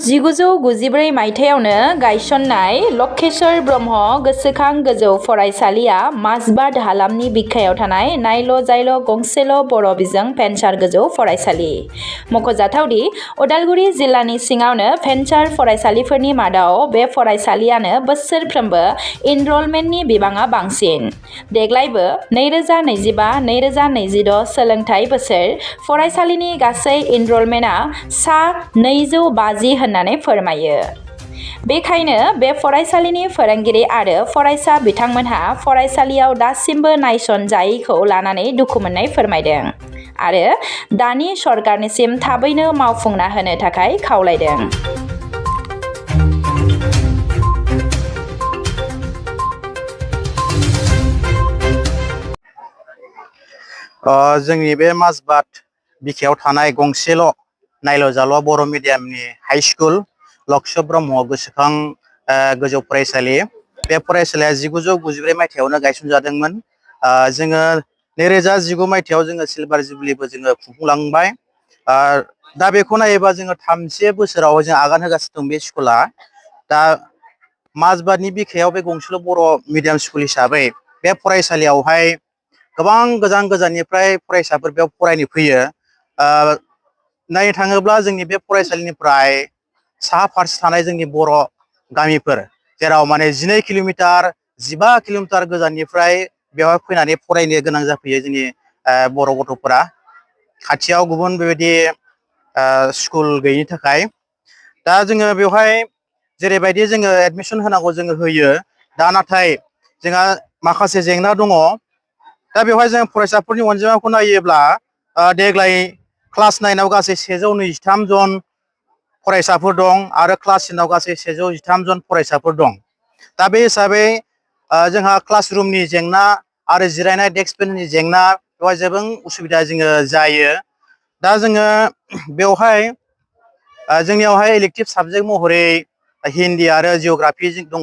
1994 मायथाइयावनो गायसननाय लक्षेश्वर ब्रह्म गोसोखां गोजौ फरायसालिया माजबाद हालामनि बिखायाव थानाय नायल' जायल' गंसेल' बर' बिजों भेन्सार गोजौ फरायसालि। मख'जाथावदि उदालगुरि जिल्लानि सिङावनो भेन्सार फरायसालिफोरनि मादाव बे फरायसालियानो बोसोरफ्रोमबो इनरलमेन्टनि बिबाङा बांसिन। देग्लायबो 2025-2026 सोलोंथाइ बोसोर फरायसालिनि गासै इनरलमेन्टआ सा 250 होननानै फोरमायो। बेखायनो बे फरायसालिनि फोरोंगिरि आरो फरायसा बिथांमोनहा फरायसालियाव दासिमबो नायसन जायैखौ लानानै दुखु मोननाय फोरमायदों आरो दानि सरकारनिसिम थाबैनो मावफुंना होनो थाखाय खावलायदों। जोंनि बे माजबाद बिखायाव थानाय गंसेल' नायल' जाल' बर' मिडियामनि हाइ स्कुल लक्षेश्वर ब्रह्म गोसोखां गोजौ फरायसालि। बे फरायसालिया 1994 मायथाइयावनो गायसनजादोंमोन। जोङो 2019 मायथाइयाव जोङो सिलभार जुबलिबो जोङो खुंफुंलांबाय। दा बेखौ नायोबा जोङो 3 बोसोराव जों आगान होगासिनो दं बे स्कुला। दा माजबादनि बिखायाव बे गंसेल' बर' मिडियाम स्कुल हिसाबै बे फरायसालियावहाय गोबां गोजान गोजाननिफ्राय फरायसाफोर बेयाव फरायनो फैयो। नायनो थाङोब्ला जोंनि बे फरायसालिनिफ्राय साहा फारसे थानाय जोंनि बर' गामिफोर जेराव माने 12 किल'मिटार 15 किल'मिटार गोजाननिफ्राय बेवहाय फैनानै फरायनो गोनां जाफैयो जोंनि बर' गथ'फोरा। खाथियाव गुबुन बेबायदि स्कुल गैयिनि थाखाय दा जोङो बेवहाय जेरैबायदि जोङो एडमिसन होनांगौ जोङो होयो। दा नाथाय जोंहा माखासे जेंना दङ। दा बेवहाय जों फरायसाफोरनि अनजिमाखौ नायोब्ला देग्लाय क्लास 9आव गासै 123 जन फरायसाफोर दं आरो क्लास 10आव गासै 113 जन फरायसाफोर दं। दा बे हिसाबै जोंहा क्लास रुमनि जेंना आरो जिरायनाय डेस्क बेन्चनि जेंना बेवहाय गोबां उसुबिदा जोङो जायो। दा जोङो बेवहाय जोंनियावहाय इलेक्टिभ साबजेक्ट महरै हिन्दी आरो जिअ'ग्राफि दङ।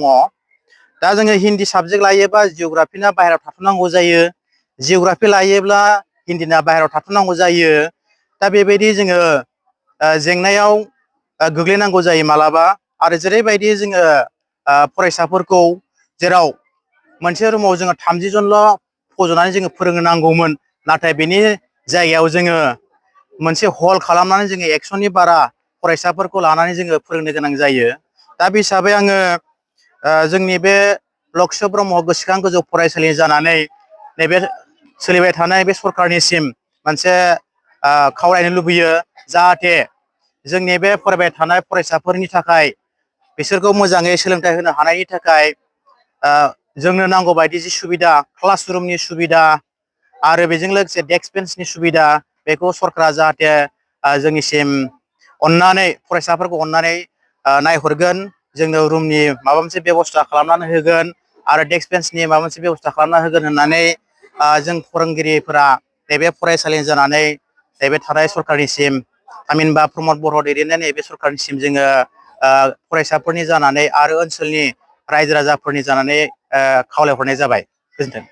दा जोङो हिन्दी साबजेक्ट लायोबा जिअ'ग्राफिना बाहेरायाव थाथ'नांगौ जायो। जिअ'ग्राफि लायोब्ला हिन्दीना बाहेरायाव थाथ'नांगौ जायो। दा बेबायदि जोङो जेंनायाव गोग्लैनांगौ जायो मालाबा। आरो जेरैबायदि जोङो फरायसाफोरखौ जेराव मोनसे रुमाव जोङो 30 जनल' फज'नानै जोङो फोरोंनो नांगौमोन, नाथाय बेनि जायगायाव जोङो मोनसे हल खालामनानै जोङो 100नि बारा फरायसाफोरखौ लानानै जोङो फोरोंनो गोनां जायो। दा बे हिसाबै आङो जोंनि बे लक्षेश्वर ब्रह्म गोसोखां गोजौ फरायसालि जानानै नैबे सोलिबाय थानाय बे सरकारनिसिम मोनसे खावलायनो लुबैयो जाहाथे जोंनि बे फरायबाय थानाय फरायसाफोरनि थाखाय बिसोरखौ मोजाङै सोलोंथाइ होनो हानायनि थाखाय जोंनो नांगौ बायदि जि सुबिदा क्लास रुमनि सुबिदा आरो बेजों लोगोसे डेस्क बेन्चनि सुबिदा बेखौ सरकारा जाहाथे जोंनिसिम अननानै फरायसाफोरखौ अननानै नायहरगोन, जोंनो रुमनि माबा मोनसे बेब'स्था खालामनानै होगोन आरो डेस्क बेन्चनि माबा मोनसे बेब'स्था खालामना होगोन होननानै जों फोरोंगिरिफोरा नैबे फरायसालिनि जानानै नैबे थानाय सरकारनिसिम थामहिनबा प्रमद बर' दैदेननाय नैबे सरकारनिसिम जोङो फरायसाफोरनि जानानै आरो ओनसोलनि रायजो राजाफोरनि जानानै खावलायहरनाय जाबाय। गोजोन्थों।